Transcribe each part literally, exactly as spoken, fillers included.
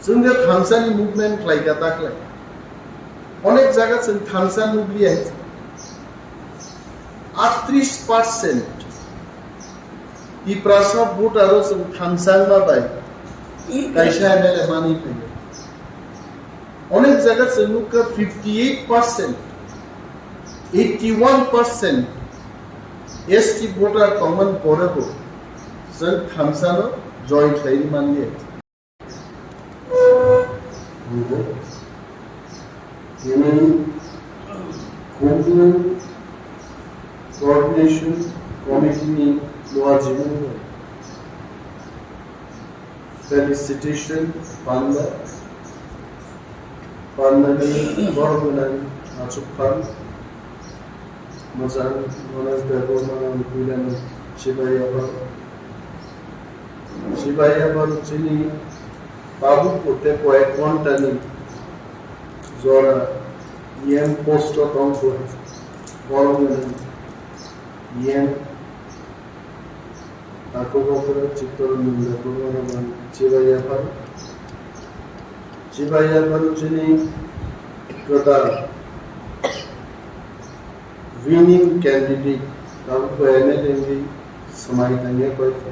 Chwng je thansa ni movement khlai kha ta khlai. Onek jaga chwng thansa nukliya. Aatris percent Tiprasa voter o chwng thansa wngma bai kaisa M L A manwi phaio. Onek jaga chwng nukha fifty eight percent, eighty one percent S T voter tongmani pore bo chwng thansa no join khlaiwi manliya. Tini Khumlwng Coordination Committee ni luajimungo felicitation panda, pandani borok gwnang achukphang. Mwchang Ganesh Debbarma Puilano Chibai Yaphar. Chibai Yaphar chini tabuk tei koyek ghontani jora E M post o tongkha. Borok ni E M Takhuk okra Chittaranjan Debbarma Chibai Yaphar. Chibai Yaphar chini kwtal winning candidate, tabuk bo M L A wngwi swmai tangya koi kha.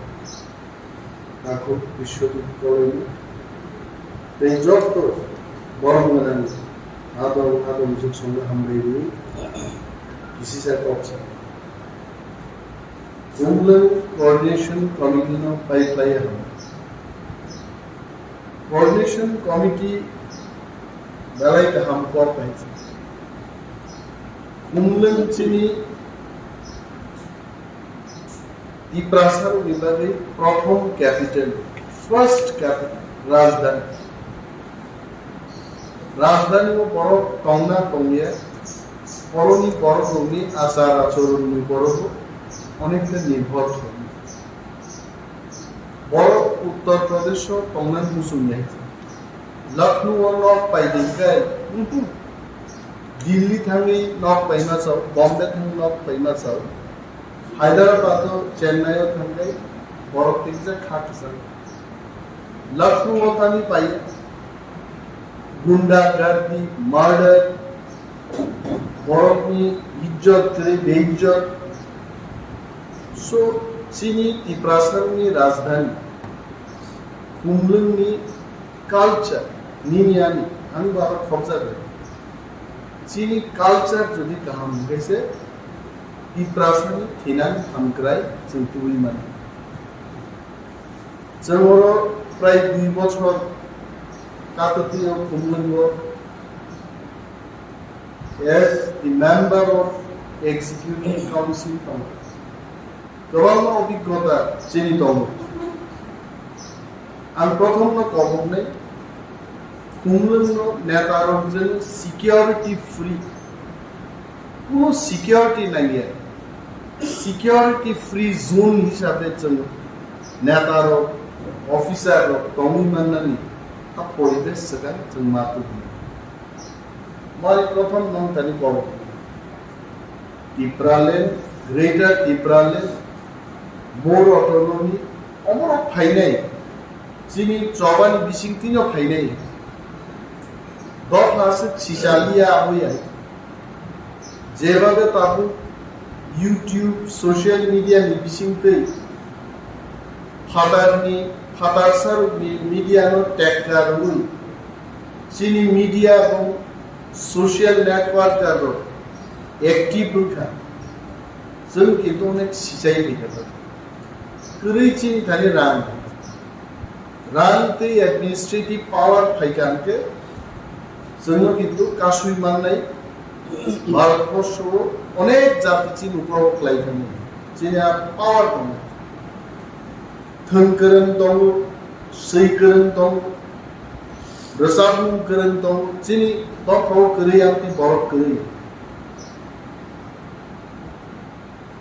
Takhuk Biswajit Koloi tei joto borok gwnang adong adong juk songno hambai rwi kisisa kok sa. Khumlwng Coordination Committee no pai khlai ya. Coordination Committee belai kaham kok hai. Khumlwng chini Tiprasa rokni bagwi prothom capital, first capital, rajdhani. Rajdhani o borok tongna tongya, borokni borok rokni achar achoronni borok onek khe nirbhor thangwi. Borok Uttar Pradesh o tongna muchung ya. Lucknow o nok pai di khe, mhm, Delhi thangwi nok pai ma chao, Bombay thangwi nok pai ma chao, Hyderabad o Chennai o thangwi borok tikjak kha kwchang. Lucknow o thangwi pai gunda gardi, murder, borokni ijjot kwrwi beijjot. So, chini Tiprasani rajdhani, Khumlwngni culture, nini ani, ang bo aro khobjagwi. Chini culture jodi kaham hwnkhe se, Tiprasani thinang hamkrai chwng tubui mano. Chwng oro prai dui bochor katwtwi o Khumlwngo as the member of executive council tongo. Kwbangma obiggota chini tongo. Ang prothomno koboknai, Khumlwngno netarok jeno security free, kuno security nangya, security free zone hisabe chwng netarok, officerrok tongwi mannani ha poribesh swkang chwng ma tubunai. Mari prothom nong tani kobok. Tipraland, Greater Tipraland, more autonomy, omorok phainai, chini chobani bisingtwino phainai. Dopha se sisaliya aboya. Jebabe tabuk YouTube, social media ni bisingtwi phatarni, phatarsarokni media no tekka rwui chini media bo social networker rok active wngkha. Chwng kintu onek sichai phaikha. Kwrwi chini thani rang. Rang tei administrative power phaikha hwnkhe chwngno kintu kasui mannai. Bharatborsho o onek jati chini uklogo khlai thangwi chini a power tongo. Thwng kwrwng tongo, swi kwrwng tongo, rwchapmung kwrwng tongo, chini dophao kwrwi amtwi borok kwrwi.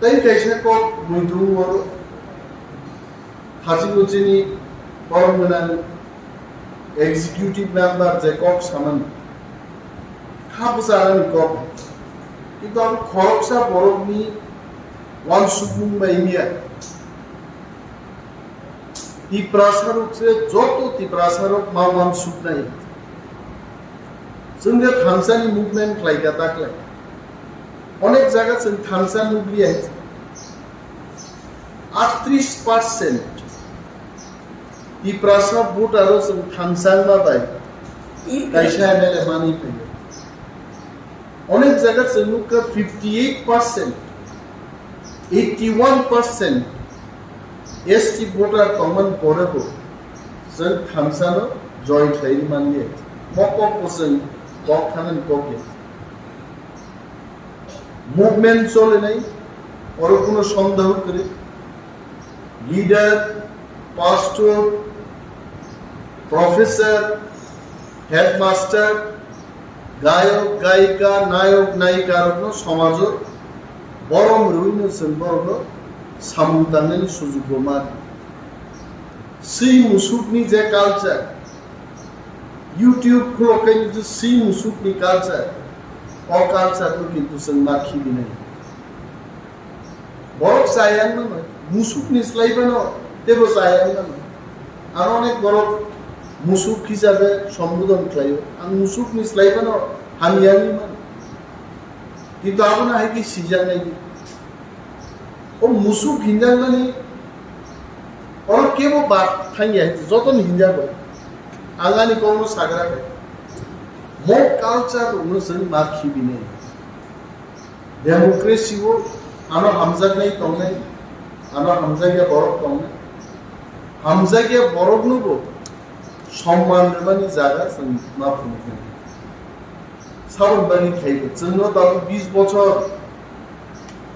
Tei kaisa kok muitung oro thachingno chini borok gwnang executive member je kok samani kha bwcharani kok, kintu abo khoroksa borokni uansukmung bai wngya. Tiprasa rok se joto Tiprasa rok ma uansuknai. Chwng je thansa ni movement khlai kha ta khlai. Onek jaga chwng thansa nukliya. Aatris percent Tiprasa voter o chwng thansa ma bai kaisa M L A mani phaio. Onek jaga chwng nukha fifty eight percent, eighty one percent S T voter tongmani pore bo chwng thansano join khlaiwi manliya. Bo kokbo chwng kok thanani kok ya. Movement cholinai, oro kuno sondeho kwrwi. Leader, pastor, professor, headmaster, gayok, gayika, nayok, nayika rokno somajo borom rwino chwng borokno samung tangnani sujukbo mani. Swi musukni je culture, YouTube khulokhaini je swi musukni culture, o culture no kintu chwng ma khibinai. Borok chaya wngmano, musukni slai phano teibo chaya wngmano. Aro onek borok musuk hisabe sombodon khlaio. Ang musukni slai phano hamya wngwi mano. Kintu abono hai khe sijaknai di. O musuk hinjakmani oro kebo bad thangya, jotono hinjago. Ang ani kokno sagra khe. Mo culture rokno chwng ma khibinai. Democracy o ano hamjaknai tongnai, ano hamjakya borok tongnai. Hamjakya borokno bo somman rwmani jaga chwng ma phunuknai. Saboni bagwi khlaiwi chwngno tabuk bis bochor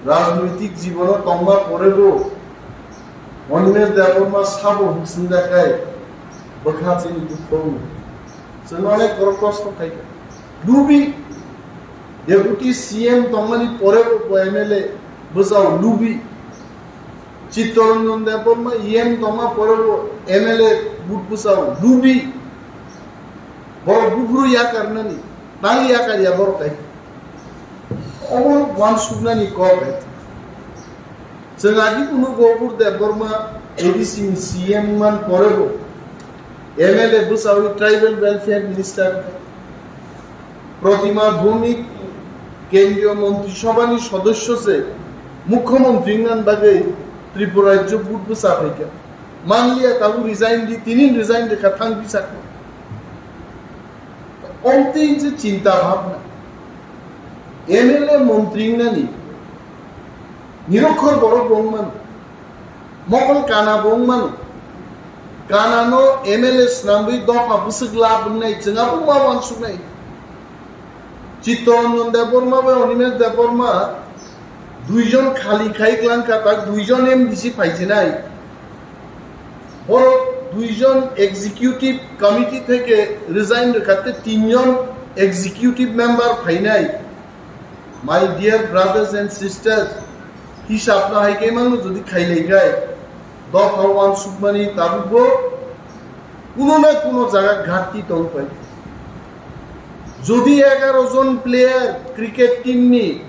rajnoitik jibono tongma porebo Animesh Debbarma sabo hwnkhe swngjak khai bwkha chini dukho wng. Chwngno onek borok kosto khaikha. Lubi Deputy C M tongmani porebo bo M L A bwsao lubi. Chittaranjan Debbarma E M tongma porebo M L A but bwsao lubi. Borok buphuru yakarnani, tang yakarya borok hai. Omo uansuknani kok hai. Chwng agi phunu Gopur Debbarma A D C ni C M man porebo M L A bwsawi Tribal Welfare Minister Protima Bhumik Kendriya Montri Sabhani sodosyo se Mukhyamantri wngna bagwi Tripura rajyo but bwsa phaikha. Manliya tabuk resign di, tini resign rwkha thang bisakno. Omtwi je chinta bhabna. M L A montri wngnani nirokhor borok bo wngmano. Mokol kana bo wngmano. Kanano M L A swnamwi dopha bwswk lab wngnai, chwng abo ma uansuknai. Chittaranjan Debbarma bai Animesh Debbarma duijon khali khai klangkha, tak duijon M D C phaijinai. Borok duijon executive committee theke resign rwkha tei tinjon executive member phainai. My dear brothers and sisters, hisab no hai khe mangno jodi khailai khai, dopha uansukmani tabukbo kuno na kuno jaga ghati tong pai. Jodi egaro jon player cricket team ni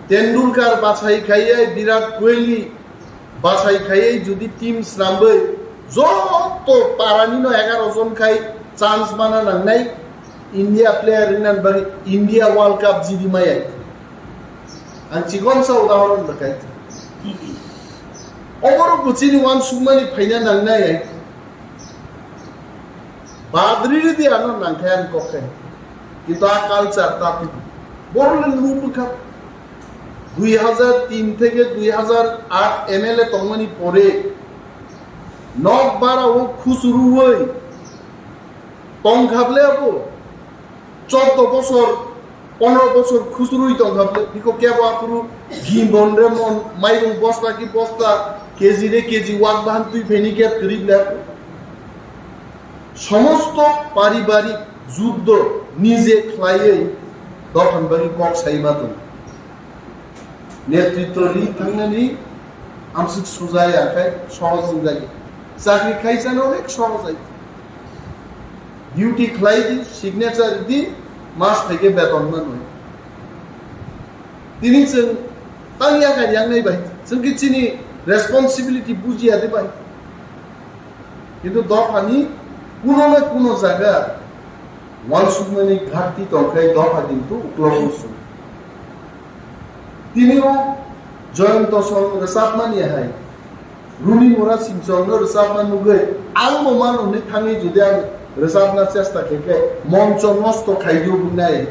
Tendulkar bachai khaiye, Virat Kohli bachai khaiye, jodi team swnamwi joto parani no egaro jon khai chance mana nangnai, India player wngna bagwi India World Cup jidi maya. Ang chikon sa udahoron rwkha. Oborok bo chini uansukmani phaina nangnai. Badri ridi ano nangkhe ang kok khe. Kintu a culture ta tu. Borok le lubukha. Dui hazar tin theke dui hazar aat M L A tongmani pore nok bara o khusuruwi tongkhable abo choddo bosor, pondro bosor khusurwi tongkhable. Biko kebo aphuru gimbon remon mairung bosta ki bosta, K G re K G wak bahan twi phaini khe kwrwi ble. Somosto paribarik juddo nije khlaiwi dophani bagwi kok sai ma tongo. Netritwo ri thangnani amswk suja ya khai sohoj wngjagwi. Chakri khaisano onek sohoj ai. Duty khlai di, signature di, mas phaikhe beton manwi. Tini chwng tang yakar yangnai bai, chwng khe chini responsibility bujiya de bai. Kintu dophani kuno na kuno jaga wansukmani ghati tongkhai dopha kintu uklogo su. Tini o Joyonto song rwchapmani hai Runi Mura Singchong no rwchapma nugwi ang bo mano hwnwi thangwi jodi ang rwchapna chesta khe khe moncho nosto khaidi o bunai.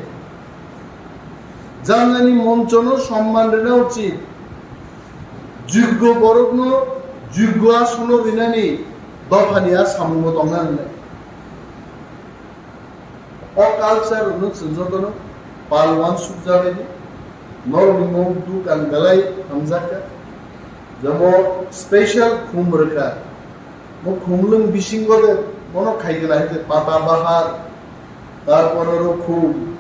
Janani moncho no somman rwna uchit. Juggo borok no juggo asono rinani dophani a samungo tongna wngnai. O culture no chwng jotono pal wansuk jagwi di. Norokni mung dukan belai hamjak kha. Jabo special khum rwkha. Mo khumlwng bisingo de mono khaigwla hai je pata bahar, tarpore oro khum,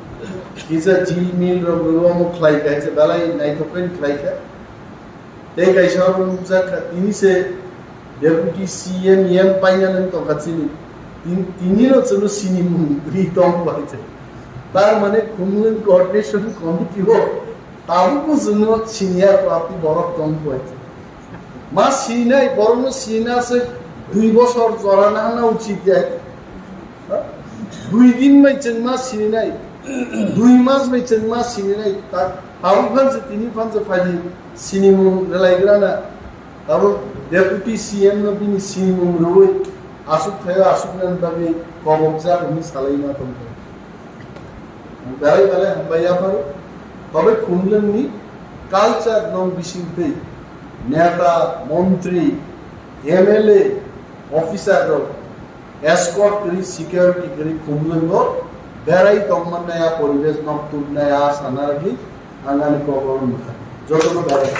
kisa jil mil rok rwwi omo khlai kha hai je belai naithok khe khlai kha. Tei kaisa abo nukjak kha, tini se Deputy C M, E M paina nang tongkha chini. Tin-, tini no chwngno sinimung ri tong bai se. Tar mane Khumlwng Coordination Committee o tabukbo chwngno siniya kwlapni borok tong bai se. Ma sinai, borokno sina se dui bosor jora nangna uchit ya. Dui din bai chwng ma sininai, dui mas bai chwng ma sininai, ta-, tabuk phan se tini phan se phaidi sinimung rwlaigrana, tabuk Deputy C M no bini sinimung rwui aswk thaio aswk nani bagwi kobokjak hwnwi salaima tongkha. Belai belai hambai yapharo, tobe Khumlwngni culture no bisingtwi neta, montri, M L A, officer rok escort kwrwi, security kwrwi Khumlwngo berai tongmannai, a poribesh nokthuknai, a sana rwgwi ang ani kokoro nukha. Jotono berai.